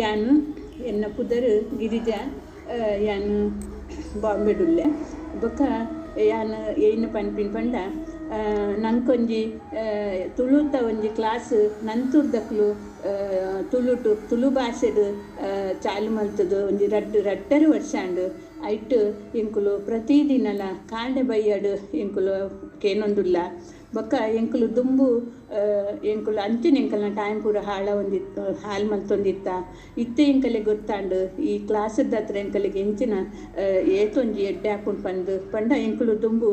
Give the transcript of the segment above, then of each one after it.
ಯಾನ್ ಎನ್ನ ಪುದರ್ ಗಿರಿಜಾ. ಯಾನ್ ಬಾಂಬೆಡುಲ್ಲೆ. ಬೊಕ್ಕ ಯಾನ್ ಏನ್ ಪನ್ಪಿನ ಪಂಡ, ನಂಕೊಂಜಿ ತುಳುತ ಒಂಜಿ ಕ್ಲಾಸ್ ನಂತೂರ್ದಕ್ಲು ತುಳುಟು ತುಳು ಭಾಷೆಡ್ ಚಾಲು ಮಲ್ತುದು ಒಂಜಿ ರಡ್ಡ್ ರಡ್ಡರೆ ವರ್ಷ ಆಂಡ್. ಐಟ್ ಎಂಕುಲು ಪ್ರತಿದಿನಲ ಕಾಂಡೆ ಬಯ್ಯಡ್ ಎಂಕುಲು ಕೇನೊಂದುಲ್ಲ. ಬೊಕ್ಕ ಎಂಕುಲು ದುಂಬು ಎಂಕುಲು ಅಂಚನೆ ಎಂಕಲ್ನ ಟೈಮ್ ಪೂರ ಹಾಳಾವೊಂದಿತ್ತು, ಹಾಳು ಮಲ್ತೊಂದಿತ್ತ. ಇತ್ತೆ ಎಂಕಲೆಗ್ ಗೊತ್ತಾಂಡ್ ಈ ಕ್ಲಾಸ್ದಾತ್ರ ಎಂಕಲೆಗ್ ಎಂಚಿನ ಏತೊಂಜಿ ಎಡ್ಡೆ ಆಪುಂಡು ಪಂದ್ ಪಂಡ. ಎಂಕುಲು ದುಂಬು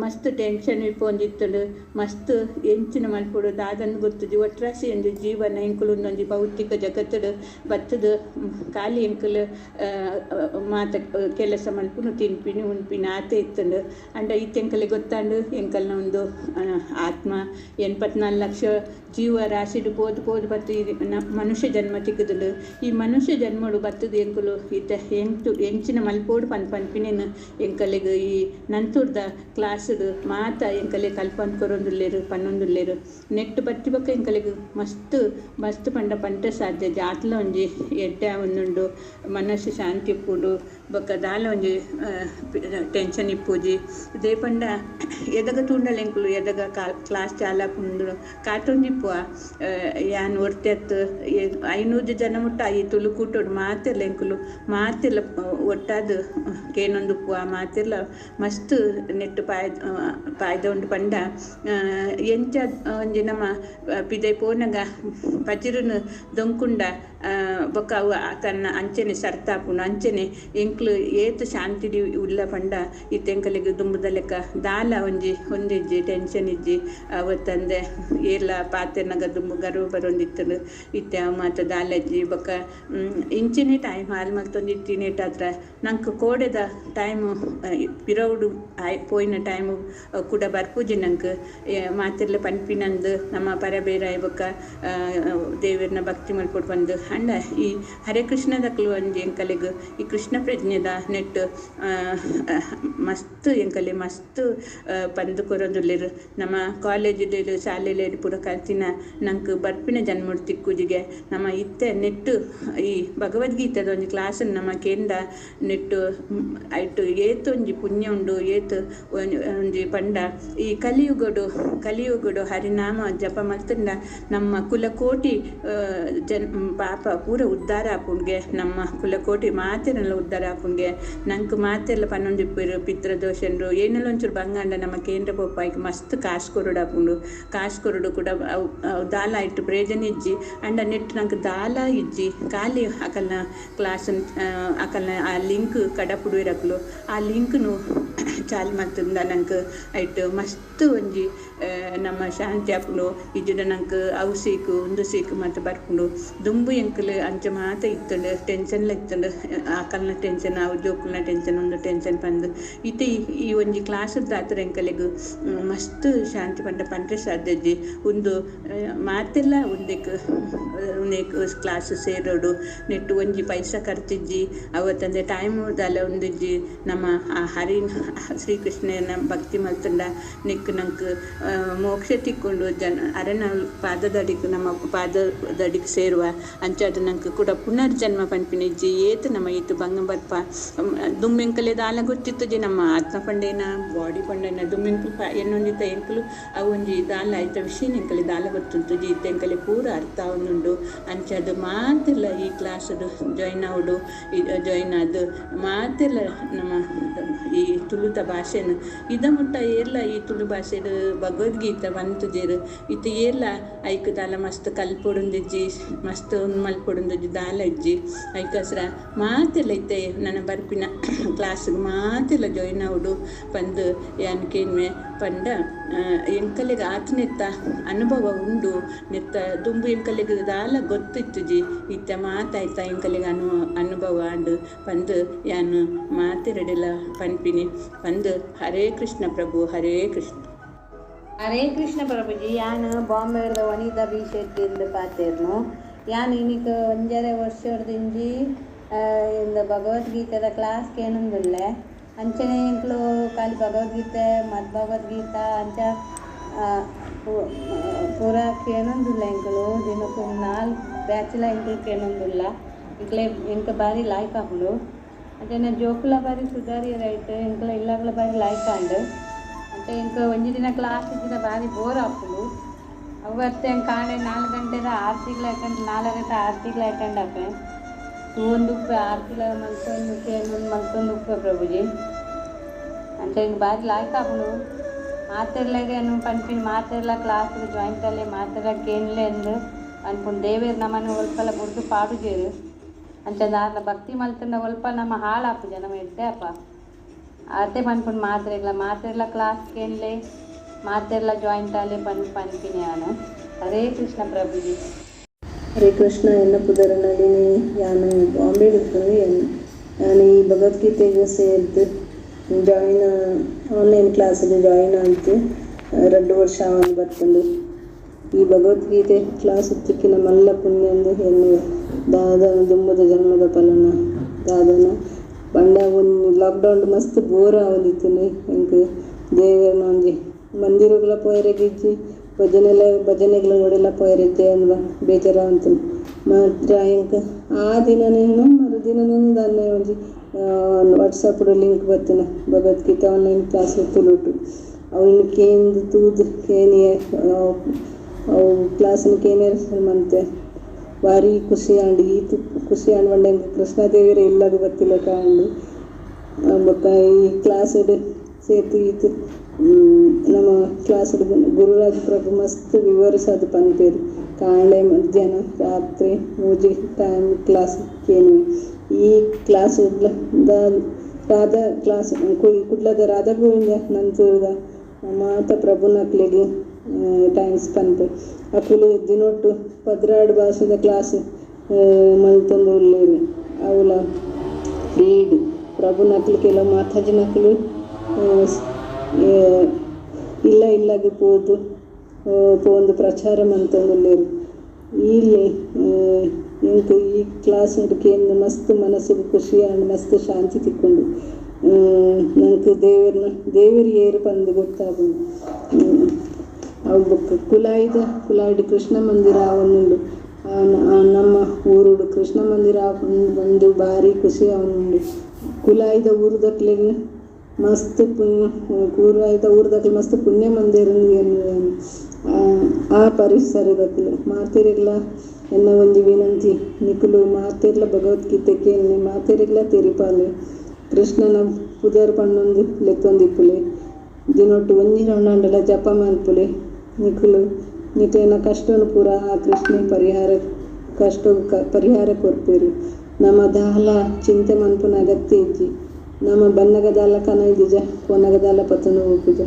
ಮಸ್ತ್ ಟೆನ್ಷನ್ ಇಪ್ಪೊಂದಿತ್ತುಂಡು, ಮಸ್ತ್ ಎಂಚಿನ ಮಲ್ಪೊಡು ದಾದಂದ್ ಗೊತ್ತುಜಿ. ಒಟ್ರಾಸಿ ಒಂಜಿ ಜೀವನ ಎಂಕುಲು ಒಂದೊಂಜಿ ಭೌತಿಕ ಜಗತ್ತುಡು ಬತ್ತುದು ಖಾಲಿ ಎಂಕುಲು ಮಾತ ಕೆಲಸ ಮಲ್ಪುನು, ತಿನ್ಪಿನಿ ಉನ್ಪಿನಿ ಆತೆ ಇತ್ತುಂಡು. ಅಂಡ ಇತ್ತೆ ಎಂಕಲೆಗ್ ಗೊತ್ತಾಂಡ್ ಎಂಕಲ್ನ ಒಂದು ಆತ್ಮ 84 ಲಕ್ಷ ಜೀವ ರಾಶಿಡ್ ಪೋದು ಪೋದು ಬತ್ತಿ ಮನುಷ್ಯ ಜನ್ಮ ತಿಕ್ಕುದುಂಡು. ಈ ಮನುಷ್ಯ ಜನ್ಮಡು ಬತ್ತುದು ಎಂಕುಲು ಇತ್ತೆ ಎಂಚಿನ ಮಲ್ಪೋಡು ಪನ್ಪಿನೇನು ಎಂಕಲೆಗ್ ಈ ನಂತೂರ್ದ ಕ್ಲಾಸ್ಡ್ ಮಾತ ಎಂಕಲೆ ಕಲ್ಪಂದ್ ಕೊರೊಂದುಲ್ಲೆರ್ ಪನ್ನೊಂದುಲ್ಲೆರ್. ನೆಟ್ ಬತ್ತಿ ಬೊಕ್ಕ ಎಂಕಲೆಗ್ ಮಸ್ತ್ ಮಸ್ತ್ ಪಂಡ ಪಂಟ ಸಾಧ್ಯ ಜಾತ್ಲ ಒಂಜಿ ಎಡ್ಡೆ ಆವೊಂದುಂಡು, ಮನಸ್ಸು ಶಾಂತಿ ಇಪ್ಪುಂಡು, ಬೊಕ್ಕ ದಾಲ ಒಂಜಿ ಟೆನ್ಷನ್ ಇಪ್ಪುಜಿ. They ಪಂಡ ಎದಗ ತೂಂಡಲ ಎಂಕುಲು ಎದಗ ಕ್ಲಾಸ್ ಚಾಲ ಪುಂಡು ಕಾತೊಂದಿಪ್ಪುವ. ಯಾನ್ ಒರ್ತೆತ್ 500 ಜನ ಮುಟ್ಟ ಈ ತುಳು ಕೂಟೋಡು ಮಾತೆರ್ಲ ಎಂಕುಲು ಮಾತೆರ್ಲ ಒಟ್ಟಾದ್ ಕೇನೊಂದುಪ್ಪುವ, ಮಾತೆರ್ಲ ಮಸ್ತ್ ನೆಟ್ಟು ಪಾಯ್ದ ಉಂಡು. ಪಂಡ ಎಂಚ ಒಂಜಿ ನಮ್ಮ ಪಿದೈ ಪೋನಗ ಪಜಿರುನು ದೊಂಕುಂಡ ಬೊಕ್ಕ ಅವು ತನ್ನ ಅಂಚನೆ ಸರ್ತಾಪುಂಡು, ಅಂಚನೆ ಎಂಕ್ಲು ಏತ್ ಶಾಂತಿ ಉಲ್ಲ ಪಂಡ ಇತ್ತೆ ಎಂಕಲೆಗ್ ದುಂಬುದ ಲೆಕ್ಕ ದಾಲ ಒಂಜಿ ಒಂದಿಜ್ಜಿ, ಟೆನ್ಷನ್ ಇಜ್ಜಿ. ಅವತ್ತಂದೆ ಏರ್ಲ ಪಾತೆರ್ನಗ ದುಂಬು ಗರ್ವ ಬರೊಂದಿತ್ತುಂಡು, ಇತ್ತೆ ಅವು ಮಾತ ದಾಲಜ್ಜಿ. ಬೊಕ್ಕ ಇಂಚಿನೆ ಟೈಮ್ ಹಾಲ್ ಮಲ್ತೊಂದಿತ್ತಿನೇಟಾತ್ರ ನಂಕ್ ಕೋಡೆದ ಟೈಮು ಪಿರವುಡು ಪೋಯಿನ ಟೈಮು ಕೂಡ ಬರ್ಪುಜಿ. ನಂಕ್ ಮಾತೆರ್ಲ ಪನ್ಪಿನಂದು ನಮ್ಮ ಪರಬೇರಾಯ ಬೊಕ್ಕ ದೇವೆರ್ನ ಭಕ್ತಿ ಮಲ್ಪೊಡು ಪಂದು. ಅಂಡ ಈ ಹರೇ ಕೃಷ್ಣದಕ್ಲು ಒಂಜಿ ಎಂಕಲೆಗ್ ಈ ಕೃಷ್ಣ ಪ್ರಜ್ಞೆದ ನೆಟ್ ಮಸ್ತ್ ಎಂಕಲೆ ಮಸ್ತ್ ಪಂದು ಕೊರೊಂದುಲ್ಲೆರ್. ನಮ್ಮ ಕಾಲೇಜಿಡ್ ಶಾಲೆಲೆಡ್ ಪೂರ ಕಲ್ತಿನ ನಂಕ್ ಬರ್ಪಿನ ಜನ್ಮಡ್ ತಿಕ್ಕುಜಿಗೆ ನಮ್ಮ ಇತ್ತೆ ನೆಟ್ಟು ಈ ಭಗವದ್ಗೀತೆದ ಒಂಜಿ ಕ್ಲಾಸ್ ನಮ್ಮ ಕೇಂದ್ರ ನೆಟ್ಟು ಐಟ್ ಏತೊಂಜಿ ಪುಣ್ಯ ಉಂಡು. ಏತ್ ಒಂಜಿ ಪಂಡ ಈ ಕಲಿಯುಗಡು ಕಲಿಯುಗಡು ಹರಿನಾಮ ಜಪ ಮಲ್ತುಂಡ ನಮ್ಮ ಕುಲಕೋಟಿ ಜನ್ ಪಾಪ ಪೂರ ಉದ್ಧಾರ ಆಪುಂಡ್ಗೆ, ನಮ್ಮ ಕುಲಕೋಟಿ ಮಾತೆರೆಲ್ಲ ಉದ್ಧಾರ ಆಪುಂಡ್ಗೆ. ನಂಕ್ ಮಾತೆರ್ಲ ಪನ್ನೊಂದಿಪ್ಪೆರ್ ಪಿತೃದೋಷಂಡು ಏನೆಲ್ಲ ಒಂಚೂರು ಬಂಗಾಂಡ ನಮ್ಮ ಕೇಂದ್ರ ಪೋಪಾಯ್ಕ್ ಮಸ್ತ್ ಕಾಸು ಕೊರಡು ಆಪುಂಡು, ಕಾಸು ಕೊರಡು ಕೂಡ ಅವು ದಾಲ ಇಟ್ಟು ಪ್ರಯೋಜನ ಇಜ್ಜಿ. ಅಂಡ ನೆಟ್ ನಂಕ್ ದಾಲ ಇಜ್ಜಿ, ಖಾಲಿ ಅಕಲ್ನ ಕ್ಲಾಸ್ ಅಕಲ್ನ ಆ ಲಿಂಕ್ ಕಡಪುಡುವಿರಕ್ಲು ಆ ಲಿಂಕ್ನು ಚಾಲು ಮಲ್ತುಂಡ ನಂಕ್ ಐಟ್ ಮಸ್ತ್ ಒಂಜಿ ನಮ್ಮ ಶಾಂತಿ ಆಪುಂಡು. ಇಜ್ಜಿಡ ನಂಕ್ ಅವು ಸೀಕು ಉಂದು ಸೀಕು ಮಾತ ಬರ್ಪುಂಡು. ದುಂಬು ಎಂಕುಲು ಅಂಚ ಮಾತ ಇತ್ತುಂಡು, ಟೆನ್ಷನ್ಲ ಇತ್ತುಂಡು, ಅಕಲ್ನ ಟೆನ್ಷನ್ ಅವು ಜೋಕುಲ್ನ ಟೆನ್ಷನ್ ಉಂದು ಟೆನ್ಷನ್ ಪಂದು. ಇತ್ತೆ ಈ ಒಂಜಿ ಕ್ಲಾಸ್ದಾತ್ರ ಎಂಕಲೆಗ್ ಮಸ್ತ್ ಶಾಂತಿ ಪಂಡ ಪಂಡ್ರೆ ಸಾಧ್ಯಜ್ಜಿ. ಉಂದು ಮಾತೆಲ್ಲ ಉಂದೆಕ್ ಉಂದೆಕ್ ಕ್ಲಾಸ್ ಸೇರೋಡು, ನೆಟ್ಟು ಒಂಜಿ ಪೈಸಾ ಖರ್ಚಿಜ್ಜಿ, ಅವತ್ತಂದೆ ಟೈಮ್ ದಾಲ ಉಂದಿಜ್ಜಿ. ನಮ್ಮ ಆ ಹರಿ ಶ್ರೀಕೃಷ್ಣನ ಭಕ್ತಿ ಮಲ್ತುಂಡ ನೆಕ್ ನಂಕ್ ಮೋಕ್ಷ ತಿಕ್ಕೊಂಡು ಜನ ಅರನ ಪಾದದಡಿಕ್ ನಮ್ಮ ಪಾದದಡಿಕ್ ಸೇರುವ ಅಂಚಾದ ನಂಕ್ ಕೂಡ ಪುನರ್ಜನ್ಮ ಪನ್ಪಿನ ಇಜ್ಜಿ. ಏತ್ ನಮ್ಮ ಏತ್ ಬಂಗ ಬರ್ಪ ದುಮ್ಮೆಂಕಲೆ ದಾಲ ಗೊತ್ತಿತ್ತುಜಿ ನಮ್ಮ ಆತ್ಮ ಪಂಡೇನ ಬಾಡಿ ಪಂಡೇನ ದುಮ್ಮೆಂಕಲು ಎನ್ನೊಂದಿತ್ತ ಎಂಕಲು ಅವು ಒಂಜಿ ದಾಲ ಐತ ವಿಷಯ ಎಂಕಲೆ ದಾಲ ಗೊತ್ತುಂತುಜಿ. ಇತ್ತೆ ಎಂಕಲೆ ಪೂರ ಅರ್ಥ ಆವೊಂದುಂಡು. ಅಂಚಾದ ಮಾತೆಲ್ಲ ಈ ಕ್ಲಾಸ್ಡ್ ಜಾಯಿನ್ ಆವೊಡು, ಜಾಯಿನ್ ಆದ್ ಮಾತೆಲ್ಲ ನಮ್ಮ ಈ ತುಳುತ ಭಾಷೆನ್ ಇದ ಮುಟ್ಟ ಏರ್ಲ ಈ ತುಳು ಭಾಷೆಡ್ ಭಗವದ್ಗೀತೆ ಪಂತುಜೆರ್. ಇತ್ತೆ ಏರ್ಲ ಐಕ್ ದಾಲ ಮಸ್ತ್ ಕಲ್ಪೊಡುಂದಿಜ್ಜಿ, ಮಸ್ತ್ ಉಂದು ಮಲ್ಪೊಡುಂದಿಜ್ಜಿ, ದಾಲ ಇಜ್ಜಿ. ಐಕಸ್ರ ಮಾತೆಲ್ಲ ಇತ್ತೆ ನನ ಬರ್ಪಿನ ಕ್ಲಾಸ್ಗ್ ಮಾತೆಲ್ಲ ಜಾಯಿನ್ ಆವೊಡು ಪಂದ್ ಯಾನ್ ಕೇನ್ವೆ. ಪಂಡ ಎಂಕಲೆಗ್ ಆತ್ನೆತ್ತ ಅನುಭವ ಉಂಡು, ನೆತ್ತ ದುಂಬು ಎಂಕಲೆಗ್ ದಾಲ ಗೊತ್ತಿತ್ತುಜಿ, ಇತ್ತೆ ಮಾತ ಐತ ಎಂಕಲೆಗ್ ಅನುಭವ ಆಂಡ್ ಪಂದ್ ಯಾನ್ ಮಾತೆರೆಡೆಲ ಪನ್ಪಿನಿ ಪಂದ್. ಹರೇ ಕೃಷ್ಣ ಪ್ರಭು, ಹರೇ ಕೃಷ್ಣ. ಹರೇ ಕೃಷ್ಣ ಪ್ರಭುಜಿ. ಯಾನ್ ಬಾಂಬೆದ ವನಿತಾ ಬಿ ಶೆಟ್ಟಿಂದ್ ಪಾತೆರ್ನು. ಯಾನ್ ಇನಿಕ್ 1.5 ವರ್ಷರ್ದಿಂಜಿ ಇಂದ ಭಗವದ್ಗೀತೆದ ಕ್ಲಾಸ್ ಕೇನೊಂದುಲ್ಲೆ. ಅಂಚನೆ ಎಂಕ್ಲು ಖಾಲಿ ಭಗವದ್ಗೀತೆ ಮದ್ ಭಗವದ್ಗೀತಾ ಅಂಚ ಪೂರ ಕೇನೊಂದುಲ್ಲೆ. ಎಂಕುಲು ದಿನಕ್ಕೊಂಜಿ 4 ಬ್ಯಾಚ್ಲ ಎಂಕುಲು ಕೇನೊಂದುಲ್ಲ. ಎಂಕ್ಲೆ ಎಂಕ ಬಾರಿ ಲಾಯ್ಕ್ ಆಪುಂಡು. ಅಂಚನೆ ಜೋಕುಲ ಬಾರಿ ಸುಧಾರಿಯೆರ್ ಐಟ್ ಎಂಕ್ಲ ಇಲ್ಲಗ್ಲ ಬಾರಿ ಲಾಯ್ಕ್ ಆಂಡ್. ಅಂಚ ಎಂಕ್ ಒಂಜಿ ದಿನ ಕ್ಲಾಸ್ ಇಜ್ಜಿಡ ಬಾರಿ ಬೋರ್ ಆಪುಂಡು. ಅವತ್ತೆ ಕಾಂಡೆ 4 ಗಂಟೆದ ಆರ್ತಿಗ್ಲ ಅಟೆಂಡ್ 4:30 ಆರ್ತಿಗ್ಲ ಅಟೆಂಡ್ ಆಪೆ. ತೂವೊಂದು ಉಪ್ಪೆ ಆರ್ತಿಲ ಮಲ್ತೊಂದು ಕೇನೊಂದು ಮಲ್ತೊಂದು ಉಪ್ಪೆ ಪ್ರಭುಜಿ. ಅಂಚ ಎಂಕ್ ಬಾರಿ ಲಾಯ್ಕ್ ಆಪುಂಡು. ಮಾತೆರ್ಲೆಗ್ ಪನ್ಪಿನ ಮಾತೆರ್ಲ ಕ್ಲಾಸ್ ಜಾಯಿಂಟ್ ಅಲ್ಲೇ ಮಾತೆರ್ಲ ಕೇನ್ಲೆ ಅಂದ್ ಪನ್ಪುಂಡು. ದೇವೆರ್ ನಮನ್ ಒಲ್ಪಲ ಬುಡ್ದು ಪಾಡುಜೆರ್. ಅಂಚ ದಾದ ಭಕ್ತಿ ಮಲ್ತುಂಡ ಒಲ್ಪ ನಮ ಹಾಳಾಪುಜ ನಮ ಎಡ್ಡೆ ಆಪ. ಆತೆ ಪನ್ಪುಂಡು ಮಾತೆರ್ಲ ಮಾತೆರ್ಲ ಕ್ಲಾಸ್ ಕೇನ್ಲೆ ಮಾತೆರ್ಲ ಜಾಯಿಂಟ್ ಆಲೆ ಪನ್ಪಿನಿ ಯಾನ್. ಹರೇ ಕೃಷ್ಣ ಪ್ರಭುಜಿ. ಹರೇ ಕೃಷ್ಣ. ಎನ್ನ ಪುದರ್ ನಳಿನಿ. ಯಾನ್ ಬಾಂಬೆ ಇಪ್ಪುನು. ಯಾನ್ ಈ ಭಗವದ್ಗೀತೆಗ್ ಸೇರ್ದ್ ಜಾಯಿನ್ ಆನ್ಲೈನ್ ಕ್ಲಾಸ್ಗ್ ಜಾಯಿನ್ ಆದ್ 2 ವರ್ಷ ಆವೊಂದು ಬತ್ತುಂಡು. ಈ ಭಗವದ್ಗೀತೆ ಕ್ಲಾಸ್ ತಿಕ್ಕಿನ ಮಲ್ಲ ಪುಣ್ಯ ಎನ್ನುವೆ. ದಾದನ ದುಂಬುದ ಜನ್ಮದ ಫಲನ ದಾದನ ಪಂಡ ಒಂಜಿ ಲಾಕ್ಡೌನ್ ಮಸ್ತ್ ಬೋರ್ ಆವೊಂದಿತ್ತುಂಡು. ಎಂಕ್ ದೇವೆರ್ನ ಒಂಜಿ ಮಂದಿರಗ್ಲ ಪೋಯೆರೆಗಿಜ್ಜಿ, ಭಜನೆಗ್ಲ ಓಡೆಲ ಪೋಯೆರೆಜ್ಜೆ ಅಂದ್ ಬೇಜಾರಾವೊಂತುಂಡು. ಮಾತ್ರ ಎಂಕ್ ಆ ದಿನನೇನು ಮರುದಿನನೂ ದಾನೆ ಒಂಜಿ ವಾಟ್ಸಪ್ ಲಿಂಕ್ ಬತ್ತಿನ ಭಗವದ್ಗೀತೆ ಆನ್ಲೈನ್ ಕ್ಲಾಸ್ ತುಳುಟು. ಅವು ಕೇಂದ್ ತೂದು ಕೇನಿಯೆ ಅವು ಕ್ಲಾಸ್ನ್ ಕೇನಿಯೆರೆ ಮಂತೆ ಬಾರಿ ಖುಷಿ ಆಂಡ್. ಈತ್ ಖುಷಿ ಆಂಡ್ ಪಂಡ ಎಂಕ್ ಕೃಷ್ಣದೇವೆರೆ ಇಲ್ಲಗ್ ಬತ್ತಿಲೆಕ ಆಂಡ್. ಬೊಕ್ಕ ಈ ಕ್ಲಾಸ್ಡ್ ಸೇರ್ದ್ ಈತ್ ನಮ್ಮ ಕ್ಲಾಸ್ಡ್ ಗುರುರಾಜ್ ಪ್ರಭು ಮಸ್ತ್ ವಿವರಿಸಾದ್ ಪನ್ಪೆರ್. ಕಾಂಡೆ ಮಧ್ಯಾಹ್ನ ರಾತ್ರಿ 3 ಟೈಮ್ ಕ್ಲಾಸ್ ಕೇನುವೆ. ಈ ಕ್ಲಾಸ್ ರಾಧಾ ಕ್ಲಾಸ್ ಕುಡ್ಲದ ರಾಧಾ ಗೋವಿಂದ ನಂತೂರದ ಮಾತ ಪ್ರಭುನಕ್ಲೆಗ್ thanks ಪನ್ಪೆ. ಅಕುಲು ದಿನೊಟ್ಟು 12 ಭಾಷೆದ ಕ್ಲಾಸ್ ಮಲ್ತೊಂದು ಉಲ್ಲೆರ್. ಅವುಲ ಫ್ರೀಡ್ ಪ್ರಭುನಕ್ಲು ಕೆಲವು ಮಾತಾಜಿನಕ್ಲು ಇಲ್ಲ ಇಲ್ಲಗ್ ಪೋದು ಪೋಂದು ಪ್ರಚಾರ ಮಲ್ತೊಂದು ಉಲ್ಲೆರ್. ಇಲ್ಲಿ ಎಂಕ್ ಈ ಕ್ಲಾಸ್ ಕೇಂದ್ ಮಸ್ತ್ ಮನಸ್ಸುಗ್ ಖುಷಿ ಆಂಡ್, ಮಸ್ತ್ ಶಾಂತಿ ತಿಕ್ಕುಂಡು. ನಂಕ್ ದೇವೆರ್ ಏರ್ ಪಂದ್ ಗೊತ್ತಾಪುಂಡು. ಅವು ಬೊಕ್ಕ ಕುಲಾಯಿಡ್ ಕೃಷ್ಣ ಮಂದಿರ ಆವೊಂದುಂಡು. ನಮ್ಮ ಊರುಡು ಕೃಷ್ಣ ಮಂದಿರ ಬಂದು ಬಾರಿ ಖುಷಿ ಆವೊಂದುಂಡು. ಕುಲಾಯಿದ ಊರುದಕ್ಲೆಗ್ ಮಸ್ತ್ ಪುಣ್ಯ, ಕುಲಾಯಿದ ಊರುದಕ್ಲೆ ಮಸ್ತ್ ಪುಣ್ಯ ಮಂದೆರ್ ಆ ಪರಿಸರದಕ್ಲು. ಮಾತೆರೆಗ್ಲ ಎನ್ನ ಒಂಜಿ ವಿನಂತಿ, ನಿಕುಲು ಮಾತೆರ್ಲ ಭಗವದ್ಗೀತೆ ಕೇನ್ಲೆ, ಮಾತೆರೆಗ್ಲ ತೆರಿಪಾಲೆ. ಕೃಷ್ಣನ ಪುದರ್ ಪನ್ನೊಂದು ಲೆತ್ತೊಂದಿಪ್ಪುಲೆ. ದಿನೊಟ್ಟು ಒಂಜಿ ರೌಂಡ್ ಆಂಡಲ ಜಪ ಮಲ್ಪುಲೆ. ನಿಕುಲು ನಿಕ್ಲೆನ ಕಷ್ಟನು ಪೂರ ಆ ಕೃಷ್ಣ ಪರಿಹಾರ ಕಷ್ಟ ಪರಿಹಾರ ಕೊರ್ಪೆರ್. ನಮ ದಾಲ ಚಿಂತೆ ಮನ್ಪುನ ಅಗತ್ಯ ಇಜ್ಜಿ. ನಮ ಬನ್ನಗ ದಾಲ ಕನ ಇದ್ದಿಜ, ಪೋನಗ ದಾಲ ಪತೊಂದು ಪೋಪುಜ.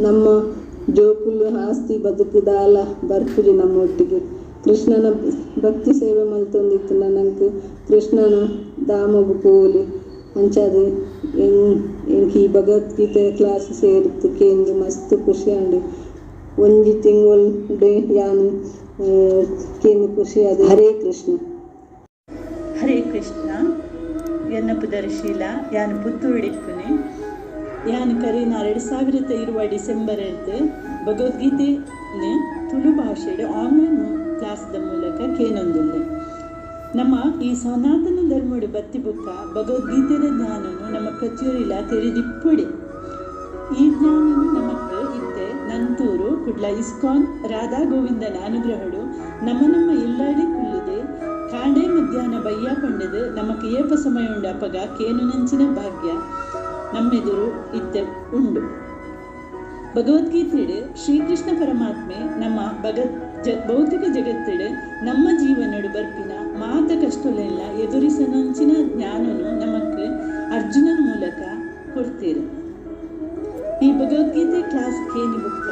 ನಮ್ಮ ಜೋಕುಲು ಆಸ್ತಿ ಬದುಕು ದಾಲ ಬರ್ಪುಜಿ ನಮ್ಮ ಒಟ್ಟಿಗೆ. ಕೃಷ್ಣನ ಭಕ್ತಿ ಸೇವೆ ಮಲ್ತೊಂದಿತ್ತುಂಡ ನಂಕ್ ಕೃಷ್ಣನ ಧಾಮೊಗು ಪೋವೊಲಿ. ಅಂಚಾದ್ ಎಂಕ್ ಈ ಭಗವದ್ಗೀತೆ ಕ್ಲಾಸ್ ಸೇರ್ದ್ ಕೇಂದ್ ಮಸ್ತ್ ಖುಷಿ ಆಂಡ್. ಒಂಜಿ ತಿಂಗೊಲ್ಡ್ ಯಾನ್ ಕೇಂದ್ ಖುಷಿ ಆದ್. ಹರೇ ಕೃಷ್ಣ. ಹರೇ ಕೃಷ್ಣ. ಎನ್ನ ಪುದರ್ ಶೀಲಾ. ಯಾನ್ ಪುತ್ತೂರುಡ್ ಇಪ್ಪುನೆ. ಯಾನ್ ಕರಿನ 2020 ಡಿಸೆಂಬರ್ ರ್ದ್ ಭಗವದ್ಗೀತೆ ತುಳು ಭಾಷೆಡ್ ಆನ್ಲೈನ್ ಕ್ಲಾಸ್ದ ಮೂಲಕ ಕೇನೊಂದುಲ್ಲೆ. ನಮ್ಮ ಈ ಸನಾತನ ಧರ್ಮಡ್ ಬತ್ತಿ ಬೊಕ್ಕ ಭಗವದ್ಗೀತೆದ ಜ್ಞಾನನು ನಮ್ಮ ಪ್ರತಿಯೊರಿಲ ತೆರಿದಿಪ್ಪೊಡೆ. ಈ ಜ್ಞಾನನು ನಮಕ್ ಇತ್ತೆ ನಂತೂರು ಕುಡ್ಲ ಇಸ್ಕಾನ್ ರಾಧಾ ಗೋವಿಂದನ ಅನುಗ್ರಹಡು ನಮ್ಮ ನಮ್ಮ ಇಲ್ಲಾಡೆ ಕುಲ್ಲುದೆ ಕಾಂಡೆ ಮಧ್ಯಾಹ್ನ ಬಯ್ಯ ಪಂಡದು ನಮಕ್ ಏಪ ಸಮಯ ಉಂಡು ಅಪಗ ಕೇನುನಂಚಿನ ಭಾಗ್ಯ ನಮ್ಮೆದುರು ಇತ್ತೆ ಉಂಡು. ಭಗವದ್ಗೀತೆಡ್ ಶ್ರೀಕೃಷ್ಣ ಪರಮಾತ್ಮೆ ನಮ್ಮ ಭೌತಿಕ ಜಗತ್ತಿಡ್ ನಮ್ಮ ಜೀವನಡು ಬರ್ಪಿನ ಮಾತ ಕಷ್ಟಲೆಲ್ಲ ಎದುರಿಸನಂಚಿನ ಜ್ಞಾನನು ನಮಕ್ ಅರ್ಜುನನ ಮೂಲಕ ಕೊಡ್ತೀರು. ಈ ಭಗವದ್ಗೀತೆ ಕ್ಲಾಸ್ ಕೇನಿ ಬುಕ್ಕ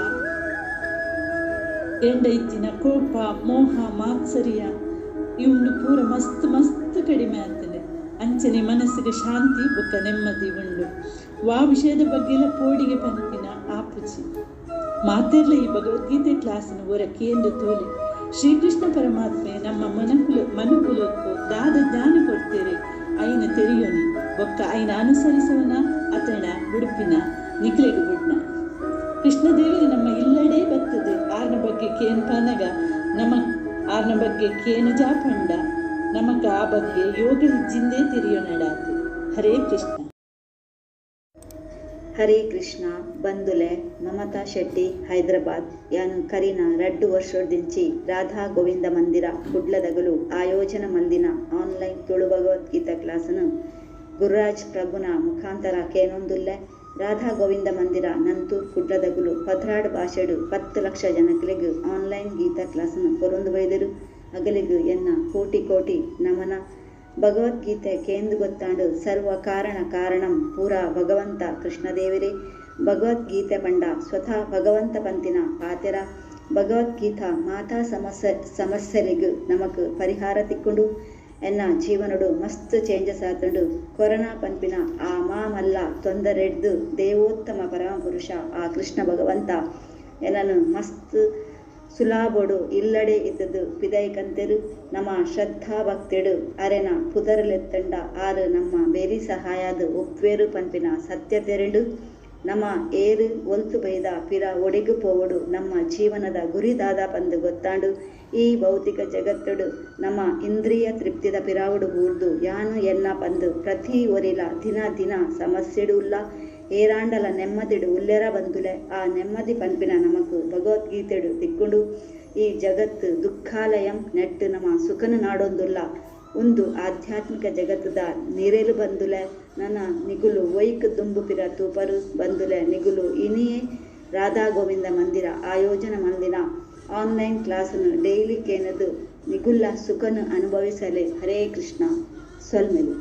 ಎಂಡ ಇತ್ತಿನ ಕೋಪ ಮೋಹ ಮಾತ್ಸರ್ಯ ಇವುಂಡು ಪೂರ ಮಸ್ತ್ ಮಸ್ತ್ ಕಡಿಮೆ ಆಗ್ತದೆ. ಅಂಚನೆ ಮನಸ್ಸಿಗೆ ಶಾಂತಿ ಬೊಕ್ಕ ನೆಮ್ಮದಿ ಉಂಡು. ವಾ ವಿಷಯದ ಬಗ್ಗೆಲ ಪೋಡಿಗೆ ಪನ್ಪಿನ ಆಪುಜಿ. ಮಾತೆರ್ಲ ಈ ಭಗವದ್ಗೀತೆ ಕ್ಲಾಸ್ನ ಒರ ಕೇಂದ್ರ ತೋಲೆ. ಶ್ರೀಕೃಷ್ಣ ಪರಮಾತ್ಮೆ ನಮ್ಮ ಮನುಕುಲಕ್ಕೂ ದಾದ ಜ್ಞಾನ ಕೊಡ್ತೇರೆ ಐನ ತೆರಿಯೋನಿ ಬೊಕ್ಕ ಐನ ಅನುಸರಿಸೋನ ಅತಣ ಬುಡುಪಿನ ನಿಕ್ಲೆಗ್ ಬುಡ್ನ. ಕೃಷ್ಣದೇವರು ನಮ್ಮ ಇಲ್ಲಡೇ ಬರ್ತದೆ. ಆರ್ನ ಬಗ್ಗೆ ಕೇನ್ಪಾನಗ ನಮ್ಮ ಆರ್ನ ಬಗ್ಗೆ ಕೇನುಜಾ ಪಂಡ ನಮಕ್ ಆ ಬಗ್ಗೆ ಯೋಗ ಇಜ್ಜಿಂದೇ ತಿರಿಯೊನಡಾತು. ಹರೇ ಕೃಷ್ಣ. ಹರೇ ಕೃಷ್ಣ ಬಂದುಲೆ ಮಮತಾ ಶೆಟ್ಟಿ ಹೈದರಾಬಾದ್. ಯಾನು ಕರಿನ 2 ವರ್ಷದಿಂಚಿ ರಾಧಾ ಗೋವಿಂದ ಮಂದಿರ ಕುಡ್ಲದಗಲು ಆಯೋಜನ ಮಲ್ದಿನ ಆನ್ಲೈನ್ ತುಳು ಭಗವದ್ಗೀತಾ ಕ್ಲಾಸನು ಗುರುರಾಜ್ ಪ್ರಭುನ ಮುಖಾಂತರ ಕೇನೊಂದುಲ್ಲೆ. ರಾಧಾ ಗೋವಿಂದ ಮಂದಿರ ನಂತೂರ್ ಕುಡ್ಲದಗುಲು 12 ಭಾಷೆಡು 10 ಲಕ್ಷ ಜನಕ್ಲೆಗ್ ಆನ್ಲೈನ್ ಗೀತಾ ಕ್ಲಾಸನು ಕೊರೊಂದು ಬೈದರು. ಅಗಲಿಗು ಎನ್ನ ಕೋಟಿ ಕೋಟಿ ನಮನ. ಭಗವದ್ಗೀತೆ ಕೇಂದು ಗೊತ್ತಾಂಡು ಸರ್ವ ಕಾರಣ ಕಾರಣಂ ಪೂರಾ ಭಗವಂತ ಕೃಷ್ಣದೇವರೇ. ಭಗವದ್ಗೀತೆ ಪಂಡ ಸ್ವತಃ ಭಗವಂತ ಪಂತಿನ ಪಾತೆರ. ಭಗವದ್ಗೀತಾ ಮಾತಾ ಸಮಸ್ಯೆಲೆಗ್ ನಮಕ್ ಪರಿಹಾರ ತಿಕ್ಕೊಂಡು ಎನ್ನ ಜೀವನಡು ಮಸ್ತ್ ಚೇಂಜಸ್ ಆತುಂಡು. ಕೊರೋನಾ ಪನ್ಪಿನ ಆ ಮಾಮಲ್ಲ ತೊಂದರೆಡ್ದು ದೇವೋತ್ತಮ ಪರಮಪುರುಷ ಆ ಕೃಷ್ಣ ಭಗವಂತ ಎನ್ನನು ಮಸ್ತ್ ಸುಲಾಬೋಡು ಇಲ್ಲಡೆ ಇತ್ತದು ಪಿದೈಕಂತೆರು. ನಮ್ಮ ಶ್ರದ್ಧಾ ಭಕ್ತಿಡು ಅರೆನ ಪುದರ್ಲೆತ್ತಂಡ ಆರು ನಮ್ಮ ಬೇರಿ ಸಹಾಯದ ಒಪ್ವೇರು ಪನ್ಪಿನ ಸತ್ಯ ತೆರೆಂಡು. ನಮ್ಮ ಏರು ಒಲ್ತು ಬೈದ ಪಿರ ಒಡೆಗು ಪೋವಡು ನಮ್ಮ ಜೀವನದ ಗುರಿದಾದ ಪಂದು ಗೊತ್ತಾಂಡು. ಈ ಭೌತಿಕ ಜಗತ್ತುಡು ನಮ್ಮ ಇಂದ್ರಿಯ ತೃಪ್ತಿದ ಪಿರಾವುಡು ಬೂರ್ದು ಯಾನು ಎನ್ನ ಪಂದು ಪ್ರತಿ ಒರಿಲ ದಿನ ದಿನ ಸಮಸ್ಯೆಡು ಉಲ್ಲ ಏರಾಂಡಲ ನೆಮ್ಮದಿಡು ಉಲ್ಲೆರ ಬಂದುಲೆ. ಆ ನೆಮ್ಮದಿ ಪನ್ಪಿನ ನಮಕು ಭಗವದ್ಗೀತೆಡು ತಿಕ್ಕೊಂಡು. ಈ ಜಗತ್ತು ದುಃಖಾಲಯಂ ನೆಟ್ಟು ನಮ್ಮ ಸುಖನ ನಾಡೊಂದುಲ್ಲ. ಒಂದು ಆಧ್ಯಾತ್ಮಿಕ ಜಗತ್ತದ ನೀರೇಲು ಬಂದುಲೆ. ನನ್ನ ನಿಗುಲು ಒಯ್ಕ್ ದುಂಬು ಪಿರ ತೂಪರು ಬಂದುಲೆ ನಿಗುಲು ಇನಿಯೇ ರಾಧಾ ಗೋವಿಂದ ಮಂದಿರ ಆಯೋಜನ ಮಂದಿರ ಆನ್ಲೈನ್ ಕ್ಲಾಸನ್ನು ಡೈಲಿ ಕೇನದು ನಿಗುಲ್ಲ ಸುಖನು ಅನುಭವಿಸಲೆ. ಹರೇ ಕೃಷ್ಣ. ಸೊಲ್ಮೆಲು.